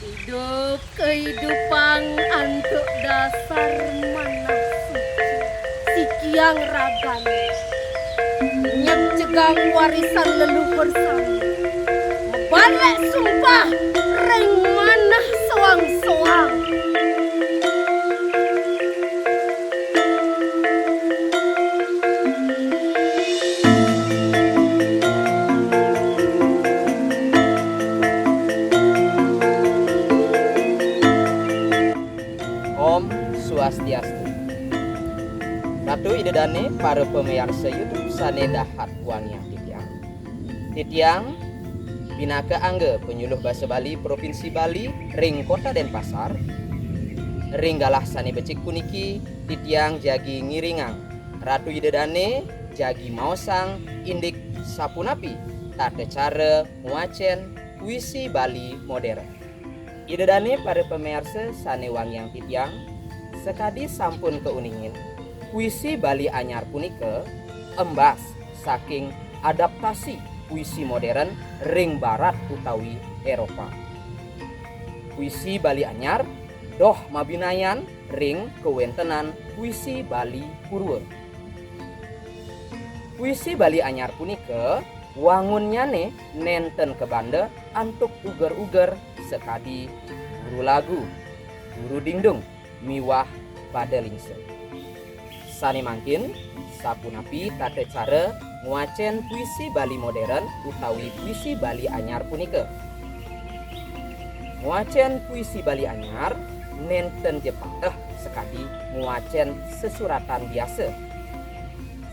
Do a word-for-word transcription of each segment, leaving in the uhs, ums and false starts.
Idup kehidupang antuk dasar manah suci, sikiang ragan. Nyep cegang warisan leluhur sami. Mebalek sumpah ring manah soang-soang. Om Swastiastu. Ratu Ida Dane, para pamiarsa YouTube sane dahat wangiang titiang. Titiang pinaka angga Panyuluh Basa Bali Provinsi Bali ring Kota Denpasar, ring galah sane becik puniki titiang jagi ngiringang Ratu Ida Dane jagi maosang indik sapunapi tata cara ngwacen puisi Bali modern. Ida dane para pamiarsa sane wangiang titiang, sakadi sampun kauningin, puisi Bali Anyar punika embas saking adaptasi puisi modern ring Barat utawi Eropa. Puisi Bali Anyar doh mabinayan ring kawentenan puisi Bali Purwa. Puisi Bali Anyar punika wangunnyane nenten kabanda antuk uger-uger sakadi guru lagu, guru dingdung, miwah pada lingsa. Sane mangkin, sapunapi tata cara ngwacen puisi Bali modern utawi puisi Bali anyar punika? Ngwacen puisi Bali anyar nenten ja pateh sakadi ngwacen sesuratan biasa.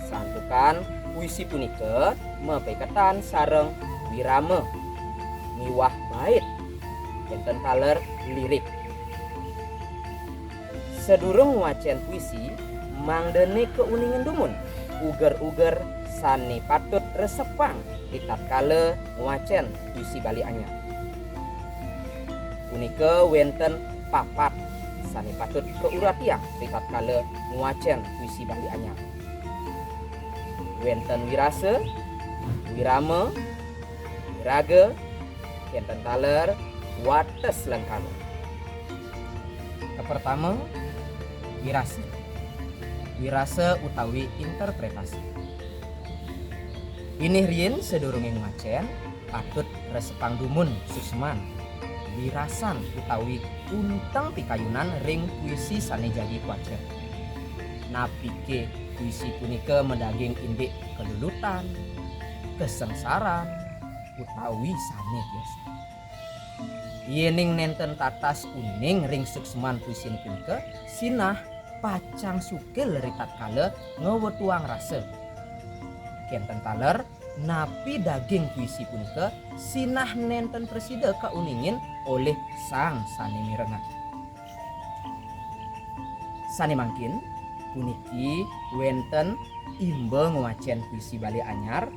Santukan puisi punika mapaiketan sareng wirama miwah bait, kenten taler lirik. Sadurung ngwacen puisi, mangdane kauningin dumun uger-uger sane patut resepang ritatkala ngwacen puisi Bali anyar. Punika wenten papat sane patut kauratiang ritatkala ngwacen puisi Bali anyar. Wenten wirasa, wirama, wiraga, kenten taler, wates lengkana. Kapertama, wirasa. Wirasa utawi interpretasi. Pinih riin sadurunge ngwacen, patut resepang dumun suksman, wirasan utawi unteng pikayunan ring puisi sane jagi kwacen. Napike puisi punika madaging indik kalulutan, kasangsaran, utawi sane biasa. Yening nenten tatas uning ring suksman puisin punika, sinah pacang sukil ritatkala ngwetuang rasa. Kenten taler, napi daging puisi punika sinah nenten prasida kauningin olih sang sane mirengang. Sane mangkin, puniki wenten imba ngwacen puisi Bali anyar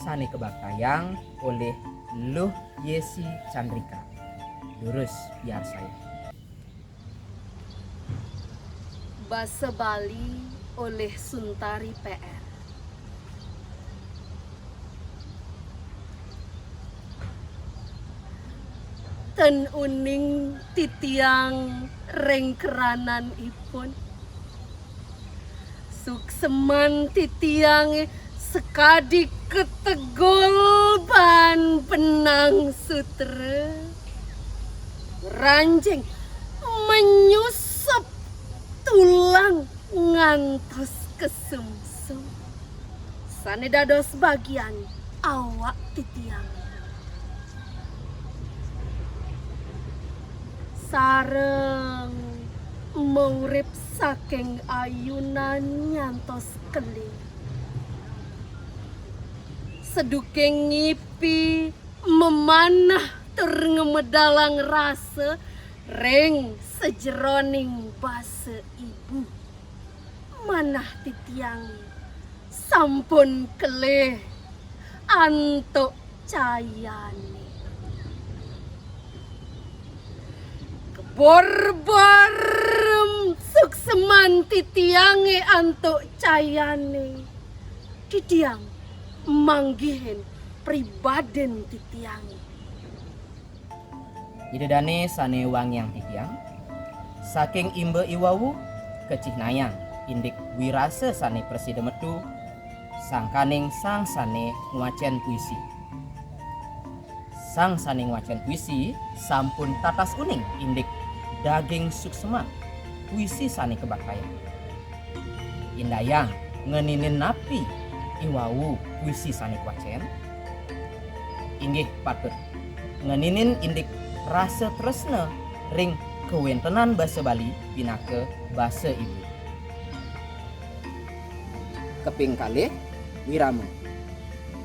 sane kabaktayang olih Luh Yesi Chandrika. Durus piarsayang. Basa Bali olih Suntari P R. Ten uning titiang ring krananipun. Suksman titiange sakadi kategul baan benang sutra. Ranjing menyusup tulang ngantos kasumsum. Sane dados bagian awak titiang. Sareng maurip saking ayunan nyantos kelih. Seduke ngipi memanah tur ngamedalang rasa ring sajeroning basa ibu. Manah titiange sampun kelih antuk cayane. Kebor-bor suksman titiange antuk cayane. Titiang manggihin pribadin titiange. Ida dane sane wangiang titiang, saking imba iwau kacihnayang indik wirasa sane prasida metu sangkaning sang sane ngwacen puisi. Sang sane ngwacen puisi sampun tatas uning indik daging suksman puisi sane kabaktayang. Indayang ngeninin napi iwau puisi sane kwacen? Inggih patut ngeninin indik rasa tresna ring kawentenan basa Bali pinaka basa ibu. Kaping kalih, wirama.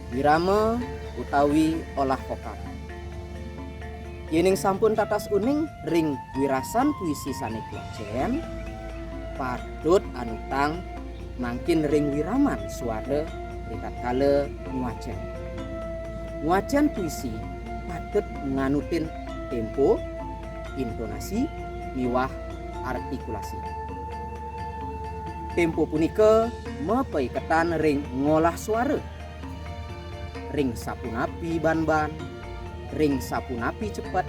Wirama utawi olah vokal. Yening sampun tatas uning ring wirasan puisi sane kwacen, patut anutang mangkin ring wiraman suara ritatkala ngwacen. Ngwacen puisi patut nganutin tempo, intonasi, miwah artikulasi. Tempo punika mapaiketan ring ngolah suara. Ring sapunapi banban, ring sapunapi cepet,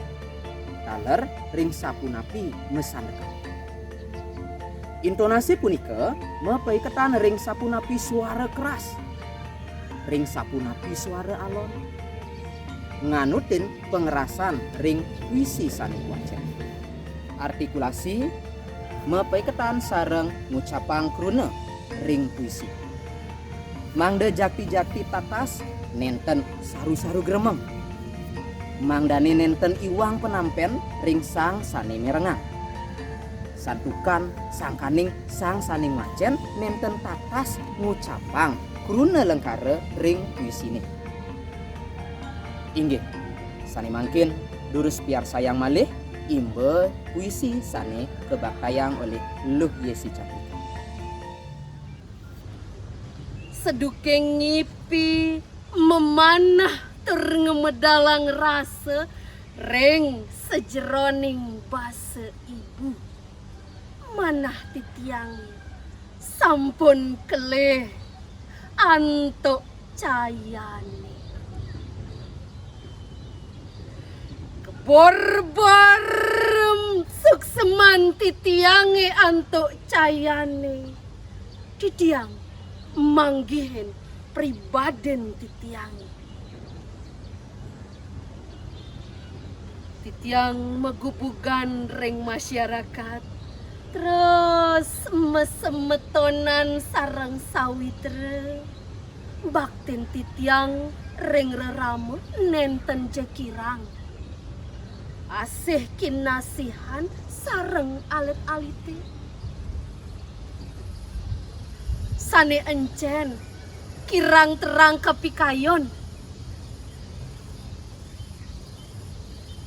taler ring sapunapi masandekan. Intonasi punika mapaiketan ring sapunapi suara keras, ring sapunapi suara alon. Nganutin pangerasan ring puisi sane kwacen. Artikulasi mapaiketan sareng ngucapang kruna ring puisi. Mangda jakti-jakti tatas nenten saru-saru gremeng. Mangdane nenten iwang panampen ring sang sane mirengang. Santukan sangkaning sang sane ngwacen nenten tatas ngucapang kruna lengkara ring puisine. Inggih, sane mangkin durus piarsayang malih imba puisi sane kabaktayang olih Luh Yesi Cantika. Seduking ngipi memanah tur ngemedalang rasa ring sajeroning basa ibu. Manah titiange sampun kelih antuk cayane. Kebor-bor suksman titiange antuk cayane. Titiang manggihin pribadin titiange. Titiang magubugan ring masyarakat, terus masemetonan sareng sawitra. Baktin titiang ring rerama nenten ja kirang. Asih kinasihan sareng alit-alite. Sane encen kirang terang kapikayon.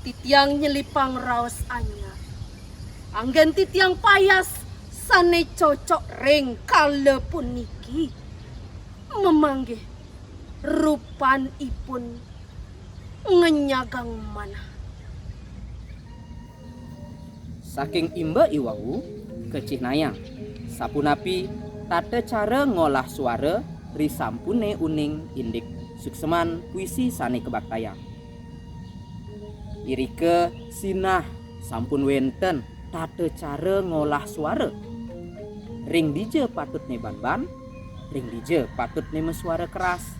Titiang nyelipang raos anyar. Anggen titiang payas sane cocok ring kala puniki. Mamanggih rupanipun ngenyagang manah. Saking imba iwau kacihnayang sapunapi tata cara ngolah suara risampune uning indik suksman puisi sane kabaktayang. Irika sinah sampun wenten tata cara ngolah suara. Ring dija patutne banban, ring dija patutne masuara keras.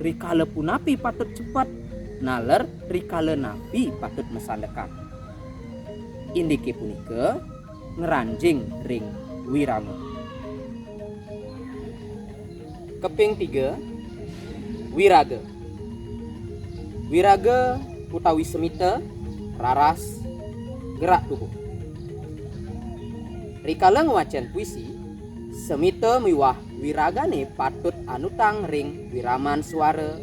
Rikala punapi patut cepet, naler rikala napi patut masandekan. Indike punika ngranjing ring wirama. Kaping tiga, wiraga. Wiraga utawi semita, raras, gerak tubuh. Rikala ngwacen puisi, semita miwah wiragane patut anutang ring wiraman suara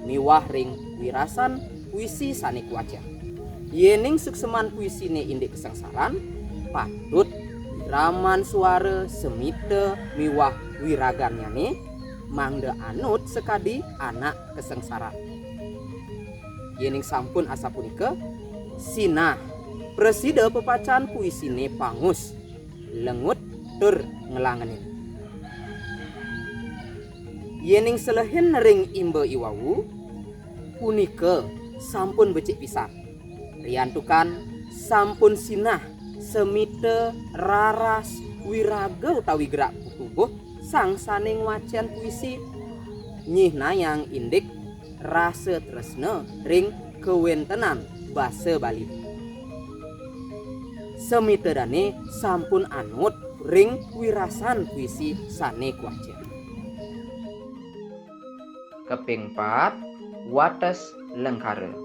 miwah ring wirasan puisi sane kwacen. Yening suksman puisine indik kasangsaran, patut wiraman suara, semita miwah wiragannyane mangda anut sakadi anak kasangsaran. Yening sampun asapunika, sinah prasida pepacan puisine pangus, lengut tur nglangenin. Yening selehin ring imba iwau, punika sampun becik pisan. Riantukan sampun sinah semita raras wiraga utawi gerak tubuh sang sane ngwacen puisi, nyihnayang indik rasa tresna ring kawentenan basa Bali. Semita dane sampun anut ring wirasan puisi sane kwacen. Kaping pat, wates lengkara.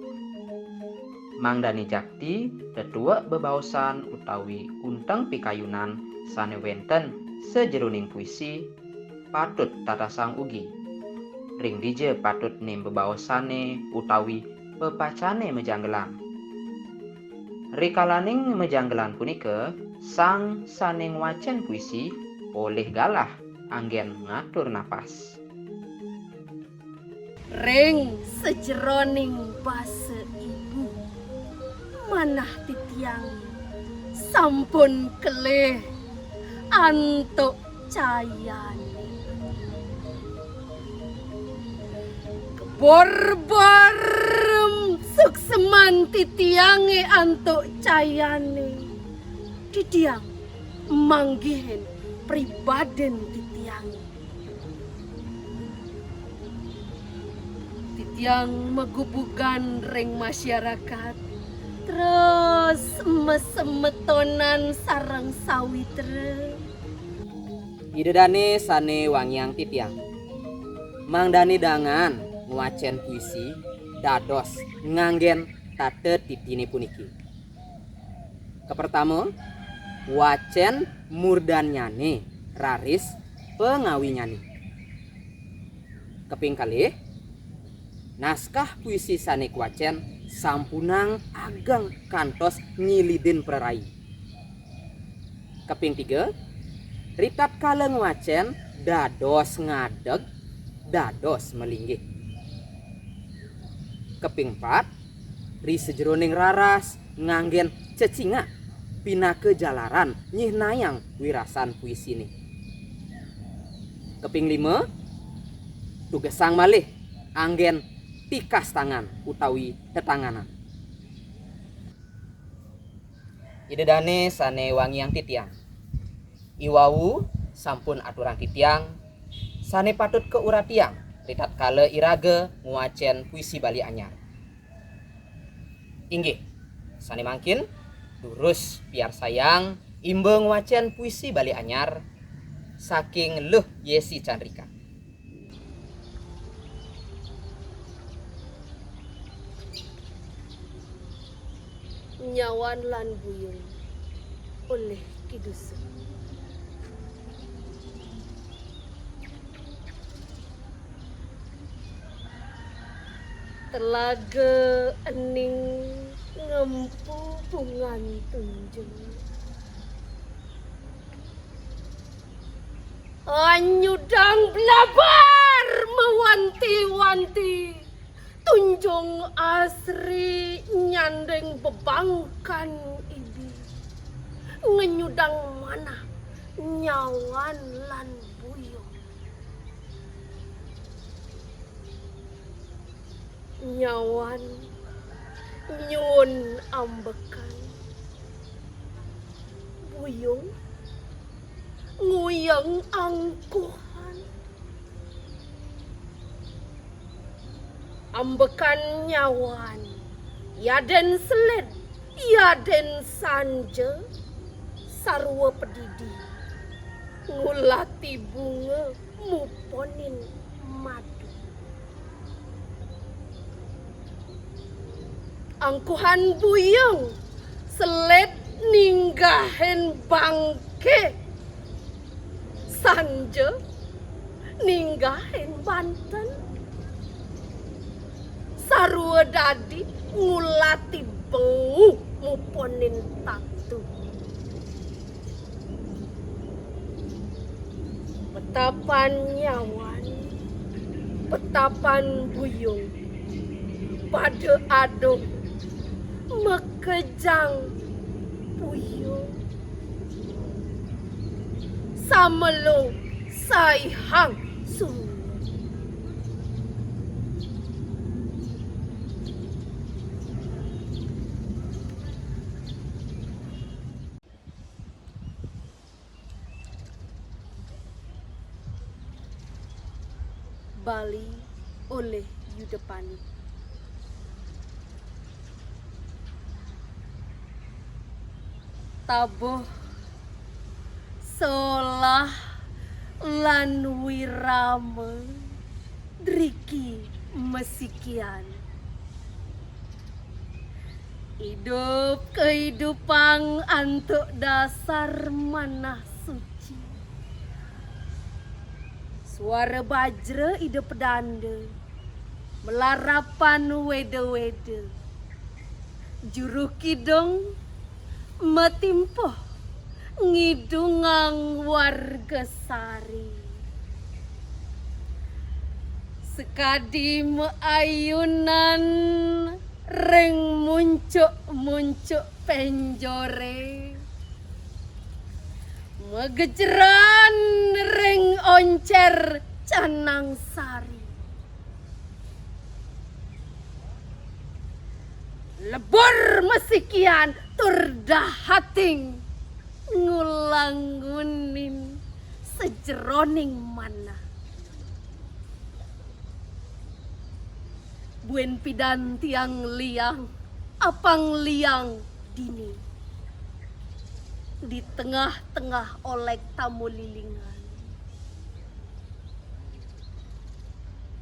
Mangdane jakti tetuek bebaosan utawi unteng pikayunan sane wenten sajeroning puisi patut tatasang ugi. Ring dija patutne bebaosane utawi pepacane majanggelan. Rikalaning majanggelan punika, sang sane ngwacen puisi polih galah anggen ngatur napas. Ring sajeroning basa ibu, manah titiang sampun kelih antuk cayane. Kebor-bor suksman titiange antuk cayane. Titiang manggihin pribadin titiange. Titiang magubugan ring masyarakat, terus masemetonan sareng sawitra. Ida dane sane wangiang titiang, mangdane dangan ngwacen puisi dados nganggen tata titine puniki. Kapertama, wacen murdannyane raris pangawinyane. Kaping kalih, naskah puisi sane kwacen sampunang ageng kantos nyilidin prarai. Kaping tiga, ritatkala ngwacen dados ngadeg, dados malinggih. Kaping pat, ri sajeroning raras nganggen cecingak pinaka jalaran nyihnayang wirasan puisine. Kaping lima, tugesang malih anggen tikas tangan utawi tetanganan. Ida dane sane wangiang titiang. Iwau sampun aturang titiang sane patut kauratiang ritatkala iraga ngwacen puisi Bali anyar. Inggih, sane mangkin durus piarsayang imba ngwacen puisi Bali anyar saking Luh Yesi Candrika. Nyawan lan Buyung olih Ki Dusun. Telaga ening ngempu bungan tunjung. Anyudang blabar mawanti-wanti. Tunjung asri nyanding bebangkan ibi. Ngenyudang manah Nyawan lan Buyung. Nyawan nyuun ambekan. Buyung nguyeng angkuhan. Ambekan Nyawan, yaden selid, yaden sanja, sarwa padidi, ngulati bunga muponin madu. Angkuhan Buyung, selid ninggahin bangke, sanja ninggahin banten, sarwa dadi ngulati bengu muponin tatu. Petapan Nyawan, petapan Buyung, pada aduh makejang puyung. Samelung saihang suung. Bali oleh Yudepani. Tabuh solah lan wirama driki masikian. Idup kahidupang antuk dasar manah suci. Suara bajra Ida pedanda, malarapan weda-weda. Juru kidung matimpuh ngidungang warga sari. Sakadi maayunan ring muncuk-muncuk penjore, magejeran ring oncer canang sari. Lebur masikian tur dahating ngulangunin sajeroning manah. Buin pidan tiang liang, apang liang dini. Di tengah-tengah oleg tamulilingan.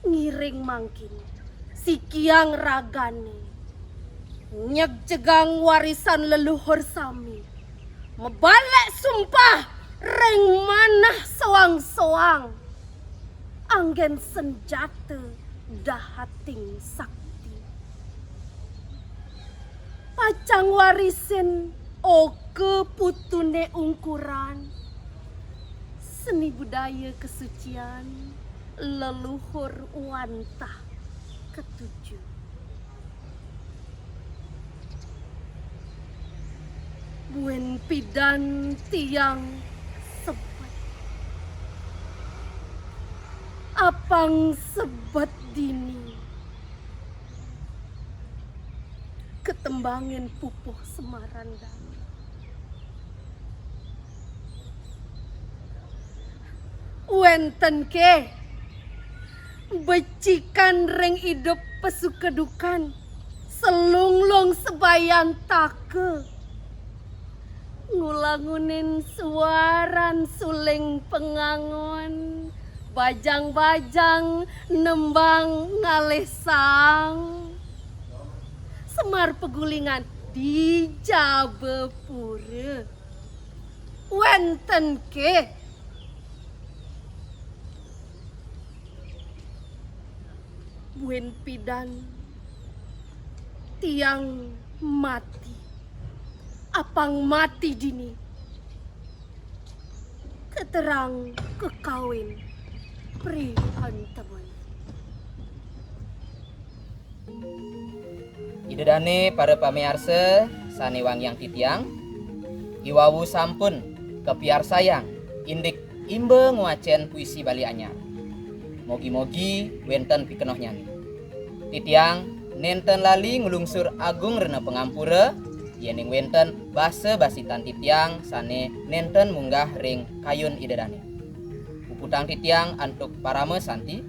Ngiring mangkin, sikiang ragane. Nyegjegang warisan leluhur sami. Mabalek sumpah ring manah soang-soang. Anggen senjata dahating sakti. Pacang warisin oka putune ungkuran. Seni budaya kesucian leluhur wantah ketuju. Buin pidan tiang sebet. Apang sebet dini. Katembangin pupuh Semarandan. Wenten ke becikan ring idup pasukedukan, salunglung sabayantaka. Ngulangunin suaran suling pangangon, bajang-bajang nembang ngalih sang. Semar pagulingan di jaba pura. Wenten ke buin pidan tiang mati. Apang mati dini. Katerang kakawin prihantemen. Ida dane para pamiarsa sane wangiang titiang, iwau sampun kapiarsayang indik imba ngwacen puisi Bali anyar. Mogi-mogi wenten pikenohnyane. Titiang nenten lali nglungsur agung rena pangampura, yening wenten basa basitan titiang sane nenten munggah ring kayun Ida dane. Puputang titiang antuk parama santi.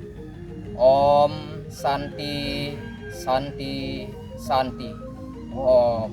Om Santi, Santi, Santi. Om.